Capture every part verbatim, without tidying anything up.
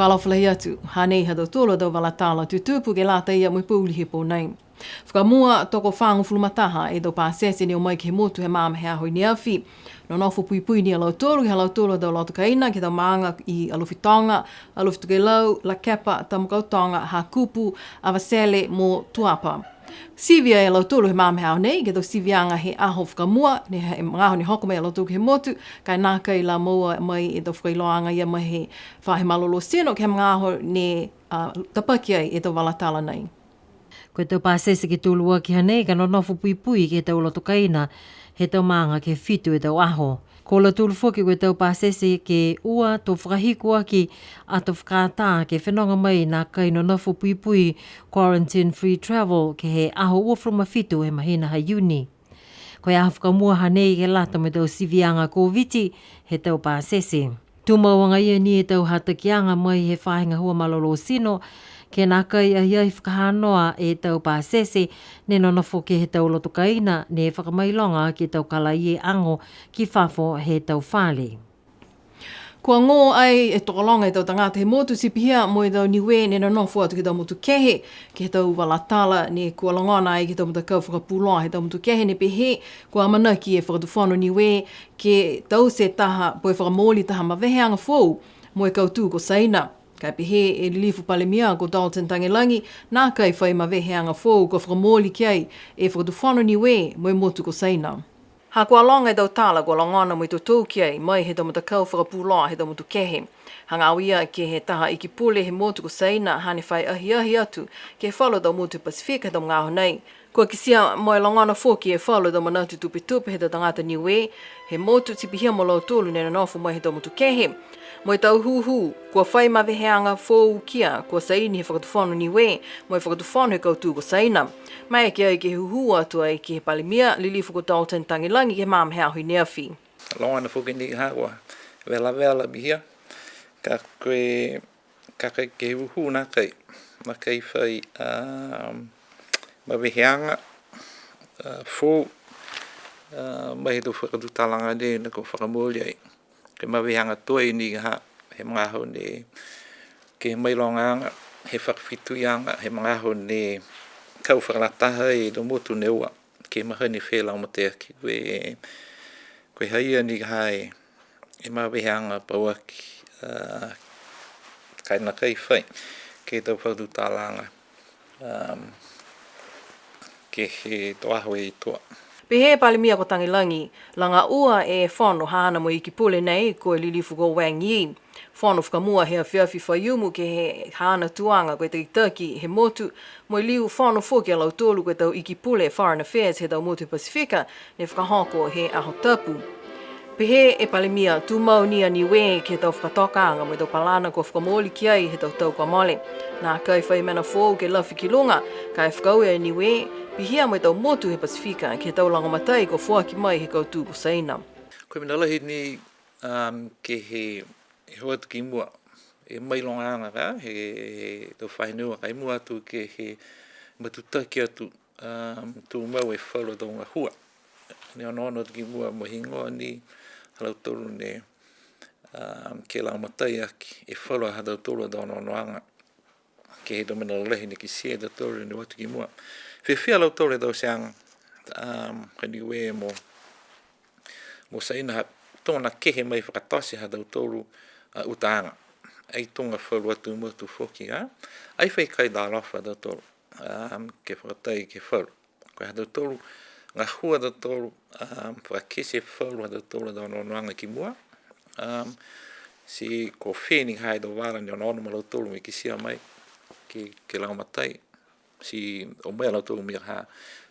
Fakaalofa lahi atu, hanei ha tautolu a tau vala tala tutupu ke lata ia mo e pouli he pō nei. Fakamua, tokofagofulu ma taha e tau pasese ne o mai ke he motu he magaaho he aho i ne afi. Nonofo puipui ni a lautolu, ke he ha lautolu a tau loto kaina, ke he tau maaga i Alofi Toga, Alofi Tokelau, Lakepa, Tamakautoga, Hakupu, Avatele mo Tuapa. Sivi e lautolu he magaaho he aho nei, ke he tau siviaga he aho fakamua, ne he magaaho ne hoko mai a lautolu ke he motu, ka e nākai la moua mai e tau fakailoaaga ia mai he faahi malolō tino, ke he magaaho ne, a, tapaki ai e tau vala tala nei. Ko e tau pasese ke toluaki hanei ka nonofo puipui ke he tau loto kaina he tau maaga ke he fitu e tau aho. Ko lautolu foki ko e tau pasese ke ua to fakahiku aki ato fakaatā ke fenoga mai nākai nonofo puipui quarantine free travel ke he aho uafulu ma fitu he mahina ha Iuni. Ko e aho fakamua hanei ke lata mo e tau siviaga Koviti he tau pasese. Tumau agaia ni e tau hatakiaga mai he faahi gahua malolō tino, ke nākai ahiahi fakahanoa e tau pasese ne nonofo ke he tau loto kaina, ne fakamailoga ke he tau kalaieago ki fafo he tau fale. Kua gō ai e tokologa e tau tagata he motu ti pihia mo e tau Niue ne nonofo atu ke he tau motu kehe, ke he tau vala tala ne kua logona ai ke he tau matakau fakapuloa he tau motu kehe ne pehē, kua amanaki e Fakatufono Niue ke taute taha, po ke fakamooli taha maveheaga foou mo e kautū ko Saina. Ka e pehē e Lilifu Palemia ko Dalton Tagelagi, nākai fai maveheaga foou kua fakamooli ki ai e Fakatufono Niue mo e motu ko Saina. Ha kua loga e tau tala kua logona mo e totou ki ai mai he tau matakau fakapuloa he tau motu kehe. Hagaao ia ke he taha iki pule he motu ko Saina, hane fai ahiahi atu ke he falu tau motu Pasifika he tau magaaho nei. Kua kitia mo e logona foki e falu tau manatu tupetupe he tau tagata Niue he motu ti pihia mo lautolu ne nonofo mai he tau motu kehe. Mo e tau hūhū, kua fai maveheaga foou kia, kua saini he Fakatufono Niue mo e Fakatufono he kautū ko Saina. Maeke ai ke hūhū atu ai ke he Palemia, Lilifu ko Dalton Tagelagi ke he magaaho he aho i ne afi. Logona foki ni ha kua velavela pihia, ka ko e, ka ko e ke hūhū nākai, nākai fai, a, maveheaga, a, foou, a, mai he tau fakatutalaaga nei ne kua fakamooli ai. Ke maveheaga toe ni ha, he magaaho ne, ke mailogaaga, he fakafetuiaga, he magaaho ne kau fakalataha e tau motu ne ua, ke mahani felagomataiaki. Ko e, ko e haia ni ha e, e maveheaga pauaki, a, ka e nākai fai, ke he tau fakatutalaaga, um, ke he tau aho i tua. Pehē e Palemia ko Tagelagi, laga ua e fono haana mo e iki pule nei, ko e Lilifu ko Wang Yi. Fono fakamua he afiafi Faiumu ke he haana tuaga ko e takitaki he motu, mo e liu fono foki a lautolu ko e tau iki pule Foreign Affairs he tau motu Pasifika, ne fakahoko he Aho Tapu. Pehē e Palemia, tumau ni a Niue ke he tau fakatokaaga mo e tau palana kua fakamooli ki ai he tau tau kua mole. Nākai fai mena foou ke lafi ki luga, ka e fakaaue a Niue, pihia mo e tau motu he Pasifika, ke he tau lagomatai kua foaki mai he kautū ko Saina. Ko e mena lahi ni, um, ke he, he hoko atu ki mua, e mailogaaga ka, he, he tau faahi ne ua ka e mua atu ke he matutaki atu, um, tumau e falu tau gahua. Ne onoono atu ki mua mo e higoa ni ha lautolu ne, um, ke lagomatai aki e falu ha tautolu a tau onoonoaga. Ke he tau mena lalahi ne kitia e tautolu ne o atu ki mua. Fiafia a lautolu he tauteaga, um, ha Niue mo, mo Saina ha tuga ne kehe mai fakatote ha tautolu a utaaga. Ai tuga falu atu motu foki a, ai fai kaitalofa a tautolu, um, ke fakatai ke he falu. Ko e ha tautolu, gahua a tautolu, um, fakakite e falu ha tautolu a tau onoonoaga ki mua. Um, ti ko fē ni ha e tau vala ne onoono ma lautolu mo e kitia mai ke, ke lagomatai. Ti o mai a lautolu mo e ha,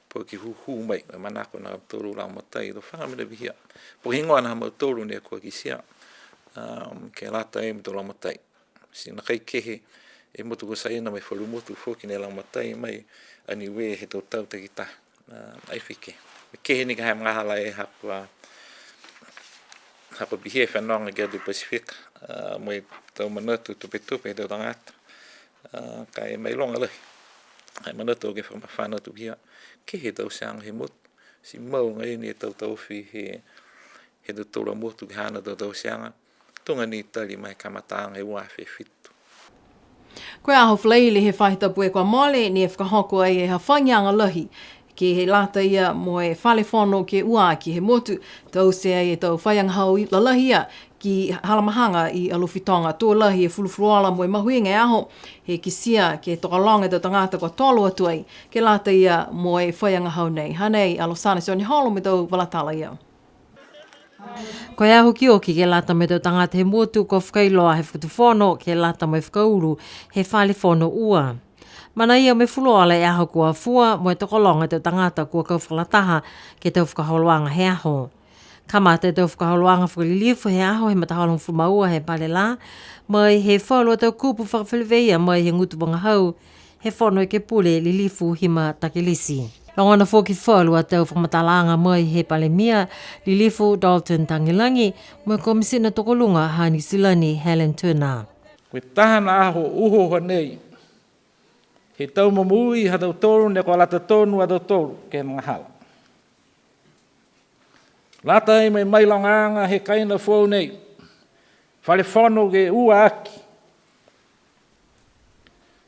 po ke hūhū mai, mo e manako a lautolu lagomatai, tau faga mena pihia. Po ke higoa na ha mautolu ne kua kitia, um, ke lata mo e tau lagomatai. Ti nākai kehe e motu ko Saina mo e falu motu foki ne lagomatai mai a Niue he tau tau takitaha. A, ai fai kehe. Kehe ni ka e magahala e ha kua, ha kua pihia e fenoga ke he atu Pasifika, a, mo e tau manatu tupetupe he tau tagata. A, ka e mailoga lahi. Ai manatu ke fakamafana atu pihia. Kehe e tauteaga he motu. Ti mau agaia ni e tau taofi he, he tautolu a motu ke he haana tau tauteaga. Tuga ni tali mai he kamataaga e ua afe fitu. Ko e aho Falaile he faahi tapu kua mole, ne fakahoko ai e hafagiaga lahi, ke he lata ia mo e fale fono ke ua aki he motu, taute ai e tau faiagahau lalahi ia ki Halamahaga i Alofi Toga. To lahi e fulufuluola mo e mahuiga e aho, he kitia ke tokologa e tau tagata kua tolo atu ai, ke lata ia mo e faiagahau nei. Hanei a Losana Sioneholo mo e tau vala tala ia. Ko e aho okioki ke lata mo e tau tagata he motu kua fakailoa he Fakatufono ke lata mo e fakaulu he fale fono ua. Manaia mo e fulufuluola e aho kua fua mo e tokologa e tau tagata kua kau fakalataha ke he tau fakaholoaga he aho. Kamata e tau fakaholoaga fakalilifu he aho he matahola hogofulu ma ua he pale lā, mai he falu a tau kupu fakafeleveia mai he gutu vagahau he Fono Ekepule, Lilifu Hima Takelesi. Logona foki falu a tau fakamatalaaga mai he Palemia, Lilifu Dalton Tagelagi, mo e Komisina Tokoluga ha Niu Silani, Helen Tunnah. Ko e taha na aho uho hanei, he tau momoui ha tautolu ne kua lata tonu a tautolu ke he magahala. Lata ai mo e mailogaaga he kaina foou nei, fale fono ke ua aki,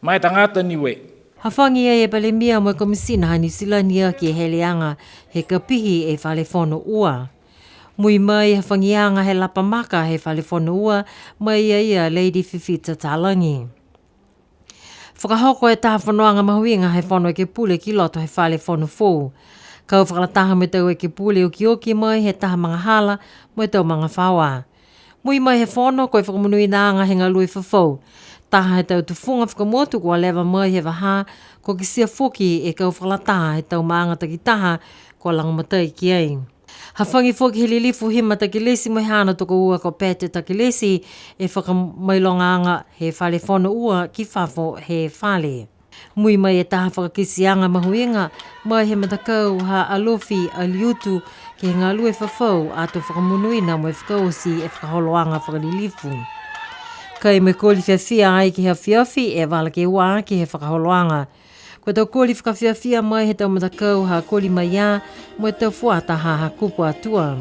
ma e tagata Niue. Hafagi ai e Palemia mo e Komisina ha Niu Silani aki e heleaga he kapihi e fale fono ua. Mui mai hafagiaga he lapa maka he fale fono ua, mai ia ia Lady Fifita Talagi. Fakahoko e taha fonoaga mahuiga he Fono Ekepule ki loto he fale fono foou. Kau fakalataha mo e tau ekepule okioki mai he taha magahala mo e tau magafaoa. Mui mai he fono, ko e fakamonuinaaga he galue fafau. Taha he tau tufuga fakamotu kua leva mai he vahā, kua kitia foki e kau fakalataha he tau maaga takitaha kua lagomatai ki ai. Hafagi foki he Lilifu Hima Takelesi mo e haana tokoua ko Pete Takelesi e fakamailogaaga he fale fono ua ki fafo he fale. Mui mai e taha fakakiteaga mahuiga mai he matakau ha Alofi Aliutu ke he galue fafau ato fakamonuina mo e fakaoti e fakaholoaga fakalilifu. Kai mo e koli fiafia ai ke he afiafi e vala ke ua ke he fakaholoaga. Ko e tau koli fakafiafia mai he tau matakau ha Koli Maia mo e tau fuata ha Hakupu Atua.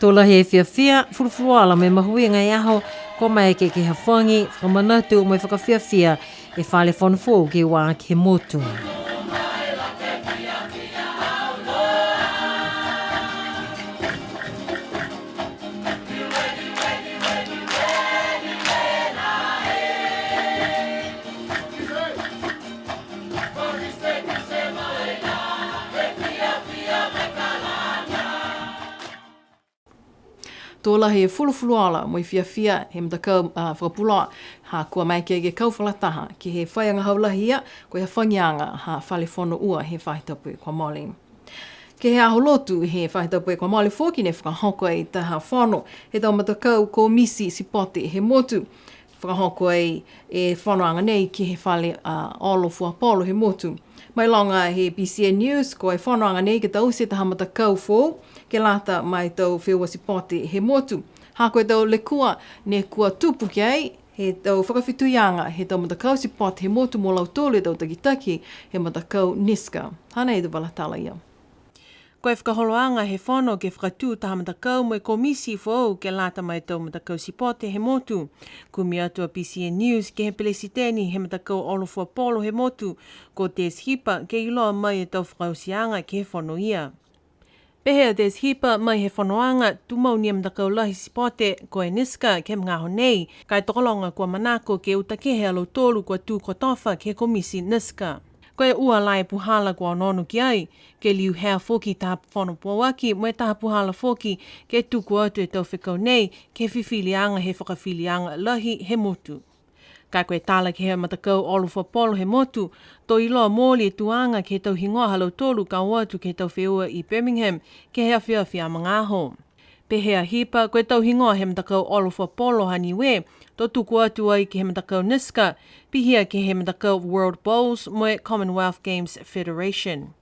To lahi e fiafia, fulufuluola mo e mahuiga e aho, kua maeke ke hafagi, fakamanatu mo e fakafiafia e fale fono foou ke ua aki he motu. To lahi e fulufuluola mo e fiafia he matakau, a, fakapuloa, ha kua maeke ke kau fakalataha ke he faiagahau lahi ia, ko e hafagiaga ha fale fono ua he faahi tapu kua mole. Ke he aho Lotu he faahi tapu kua mole foki ne fakahoko ai taha fono he tau matakau komiti sipote he motu. Fakahoko ai e fonoaga nei ke he fale, a, Olo Fuapolo he motu. Mailoga he B C N News, ko e fonoaga nei ke taute taha matakau foou ke lata mo e tau feua sipote he motu. Ha ko e tau lekua ne kua tupu ki ai he tau fakafetuiaga he tau matakau sipote he motu mo lautolu e tau takitaki he matakau NISCA. Hanei e tau vala tala ia. Ko e fakaholoaga he fono ke fakatū taha matakau mo e komiti foou ke lata mo e tau matakau sipote he motu. Kumi atu a B C N News ke he pelesiteni he matakau Olo Fuapolo he motu, ko Des Hipa, ke iloa mai e tau fakaotiaga ke he fono ia. Pehē a Des Hipa mai he fonoaga, tumau ni e matakau lahi sipote, ko e NISCA, ke he magaaho nei, ka e tokologa kua manako ke uta kehe a lautolu kua tū kotofa ke he komiti NISCA. Ko e ua la e puhala kua onoono ki ai, ke liu hea foki taha fono pauaki, mo e taha puhala foki ke tuku atu e tau fekau nei ke he fifiliaga he fakafiliaga lahi he motu. Ka ko e tala ke he matakau olo fua polo he motu, to iloa mooli e tuaga ke he tau higoa ha lautolu ka o atu ke he tau feua i Birmingham, ke he afiafi a magaaho. Pehē a Hipa, ko e tau higoa he matakau olo fua polo ha Niue, to tuku atu ai ke he matakau NISCA, pihia ke he matakau World Bowls mo e Commonwealth Games Federation.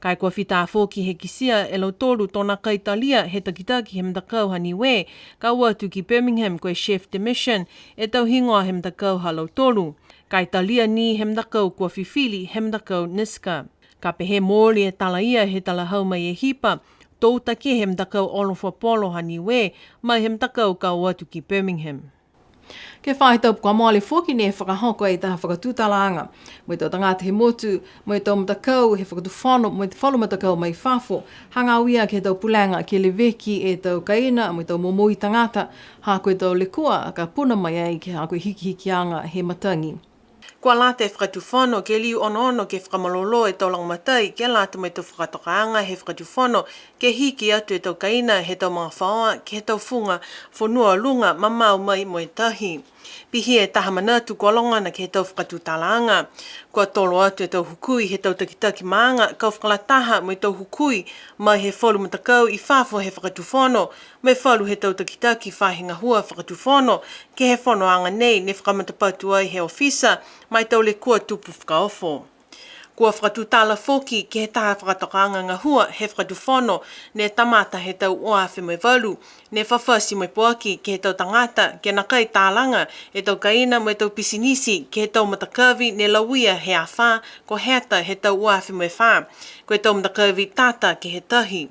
Ka e kua fita foki he kitia e lautolu to nākai talia he takitaki he matakau ha Niue, ka o atu ki Birmingham ko e chef de mission e tau higoa he matakau ha lautolu. Ka e talia ni he matakau kua fifili he matakau NISCA. Ka pehē mooli e tala ia he talahau mai e Hipa, to uta ke he matakau olo fua polo ha Niue, mai he matakau ka o atu ki Birmingham. Ke he faahi tapu kua mole foki ne fakahoko e taha fakatutalaaga mo e tau tagata he motu, mo e tau matakau he fakatufono, mo e falu matakau mai fafo, hagaao ia ke he tau pulega ke leveki e tau kaina mo e tau momoui tagata, ha ko e tau lekua ka puna mai ai ke he ha ko e hikihikiaga he matagi. Kua lata e fakatufono ke liu onoono ke fakamalolō e tau lagomatai ke lata mo e tau fakatokaaga he fakatufono ke hiki atu e tau kaina he tau magafaoa ke he tau fuga fonua luga mamao mai mo e tahi. Pihia e taha manatu kua logona ke he tau fakatutalaaga. Kua tolo atu e tau hukui he tau takitaki maaga kau fakalataha mo e tau hukui mai he falu matakau i fafo he fakatufono, mo e falu he tau takitaki faahi gahua fakatufono ke he fonoaga nei ne fakamatapatu ai he ofisa ma e tau lekua tupu fakaofo. Kua fakatutala foki ke he taha fakatokaaga gahua he fakatufono ne tamata he tau ua afe mo e valu, ne fafati mo e poaki ke he tau tagata ke nākai talaga e tau kaina mo e tau pisinisi ke he tau matakavi ne lauia he afā ko Heta he tau ua afe mo e fā, ko e tau matakavi tata ke he tahi.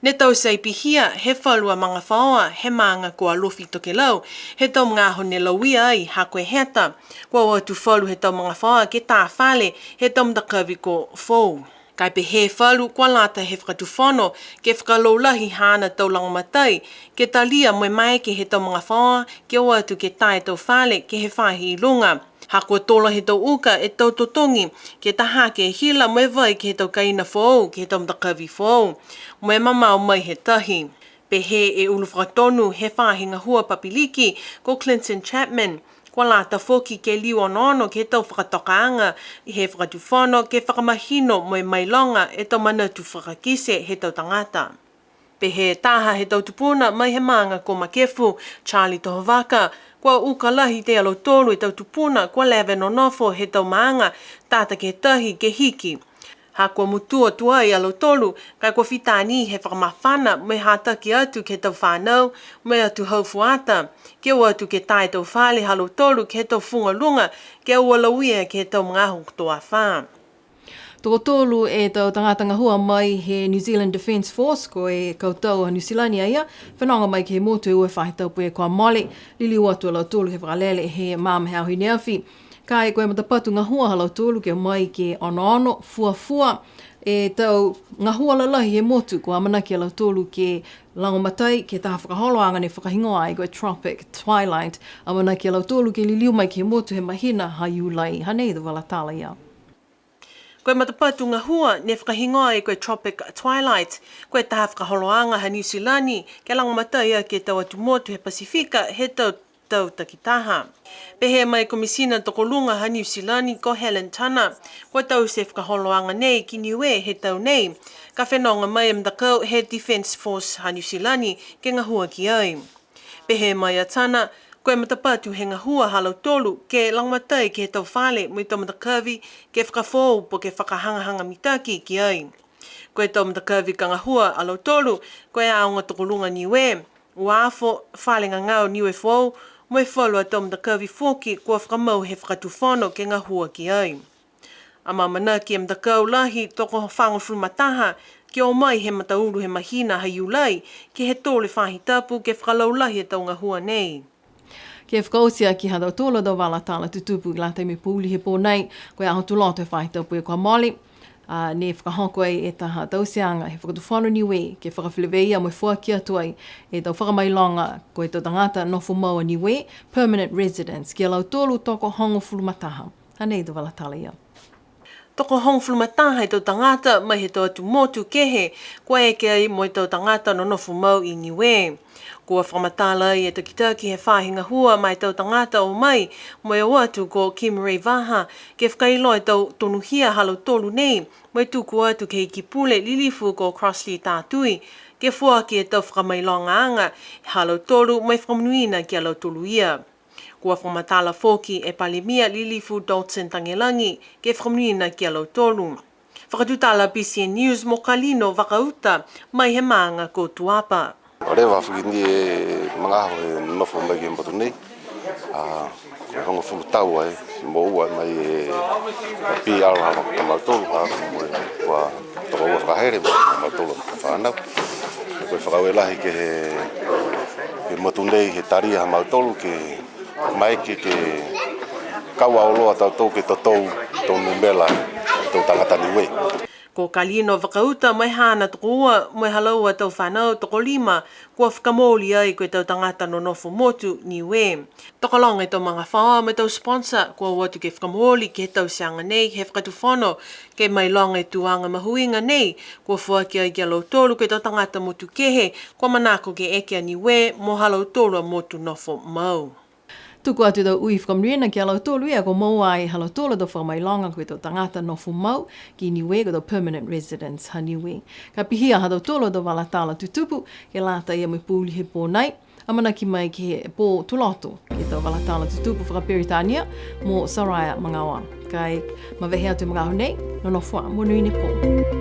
Ne taute ai pihia he falu a magafaoa he maaga ko Alofi Tokelau he tau magaaho ne lauia ai ha ko e Heta. Kua o atu falu he tau magafaoa ke tā fale he tau matakavi ko Fou. Ka e pehē falu kua lata he fakatufono ke fakalaulahi haana tau lagomatai ke talia mo e maeke he tau magafaoa ke o atu ke tā e tau fale ke he faahi i luga. Ha kua to lahi e tau uka e tau totogi ke tā hake e hila mo e vai ke he tau kaina foou ke he tau matakavi foou mo e mamao mai he tahi. Pehē e ulu fakatonu he faahi gahua papiliki ko Clinton Chapman, kua lata foki ke liu onoono ke he tau fakatokaaga he fakatufono ke fakamahino mo e mailoga e tau manatu fakakite he tau tagata. Pehē taha he tau tupuna mai he maaga ko Makefu, Charlie Tohovaka, kua uka lahi e lautolu e tau tupuna kua leva e nonofo he tau maaga tata ke he tahi ke hiki. Ha kua mutua tuai a lautolu, ka e kua fita ni he fakamafana mo e hataki atu ke he tau fanau mo e atuhau fuata ke o atu ke tā e tau fale ha lautolu ke he tau fuga luga ke ua lauia ke he tau magaaho kotoa fā. Tokotolu e tau tagata gahua mai he New Zealand Defence Force, ko e kautau a Niu Silani a ia, fenoga mai ke he motu e ua e faahi tapu kua mole, liliu atu a lautolu he vakalele he magaaho he aho i ne afi. Ka e ko e matapatu gahua ha lautolu ke o mai ke onoono, fuafua e tau gahua lalahi he motu, kua amanaki a lautolu ke lagomatai ke he taha fakaholoaga ne fakahigoa ai ko e Tropic Twilight. Amanaki a lautolu ke liliu mai ke he motu he mahina ha Iulai. Hanei e tau vala tala ia. Ko e matapatu gahua ne fakahigoa ai ko e Tropic Twilight, ko e taha fakaholoaga ha Niu Silani ke lagomatai aki e tau atu motu he Pasifika he tau tau takitaha. Pehē mai e Komisina Tokoluga ha Niu Silani ko Helen Tunnah, kua taute e fakaholoaga nei ki Niue he tau nei, ka fenoga mai e matakau he Defence Force ha Niu Silani ke gahua ki ai. Pehē mai a Tunnah, ko e matapatu he gahua ha lautolu ke lagomatai ke he tau fale mo e tau matakavi ke fakafoou po ke fakahagahaga mitaki ki ai. Ko e tau matakavi ka gahua a lautolu, ko e aoga tokoluga Niue, uafo, fale gagao Niue Foou, mo e falu a tau matakavi foki kua fakamau he fakatufono ke gahua ki ai. Amaamanaki e matakau lahi tokofagofulu ma taha ke o mai he mataulu he mahina ha Iulai, ke he tolu e faahi tapu ke fakalaulahi e tau gahua nei. Ke fakaoti aki ha tautolu a tau vala tala tutupu ke lata mo e pouli he pō nei, ko e Aho Tuloto he faahi tapu kua mole, a, ne fakahoko ai e taha tauteaga he Fakatufono Niue ke fakafeleveia mo e foaki atu ai e tau fakamailoga ko e tau tagata nofo mau a Niue, permanent residents, ki a lautolu tokohogofulu ma taha. Hanei e tau vala tala ia. Tokohogofulu ma taha e tau tagata mai he tau atu motu kehe, kua eke ai mo e tau tagata nonofo mau i Niue. Kua fakamatala ai e takitaki he faahi gahua ma e tau tagata o mai, mo e o atu ko Kim Ray Vaha, ke fakailoa e tau tonuhia ha lautolu nei, mo e tuku atu ke he Iki Pule Lilifu ko Crossley Tatui, ke foaki e tau fakamailogaaga ha lautolu mo e fakamonuina ki a lautolu ia. Kua fakamatala foki e Palemia Lilifu Dalton Tagelagi ke fakamonuina ki a lautolu. Fakatutala BCN News mo Kalino Vakauta mai he maaga ko Tuapa. Leva foki ni e magaaho he nonofo mai ke he motu nei. A, ko e hogofulu tau ai, moua mai e PR ha mautolu, ha, mo e kua tokoua fakahele mo mautolu a fānau. Ko e fakaaue lahi ke he, ke he motu nei he talia ha mautolu ke maeke ke kau auloa a tautolu ke totou tau numela tau tagata Niue. Ko Kalino Vakauta mo e haana tokoua mo e ha laua tau fānau tokolima kua fakamooli ai ko e tau tagata nonofo motu Niue. Tokologa e tau magafaoa mo e tau sponsor kua o atu ke fakamooli ke he tauteaga nei he Fakatufono, ke mailoga e tuaga mahuiga nei kua foaki ai ki a lautolu ko e tau tagata motu kehe kua manako ke eke a Niue mo ha lautolu a motu nofo mau. Tuku atu e tau ui fakamonuina ki a lautolu ia kua moua ai ha lautolu a tau fakamailoga ko e tau tagata nofo mau ki Niue, ko e tau permanent residents ha Niue. Ka pihia ha tautolu a tau vala tala tutupu ke lata ia mo e pouli he pō nai, amanaki mai ke he pō Tuloto ke he tau vala tala tutupu fakaperitania mo Saraia Magaoa. Ka e mavehe atu e magaaho nei, nonofo ā, monuina e pō.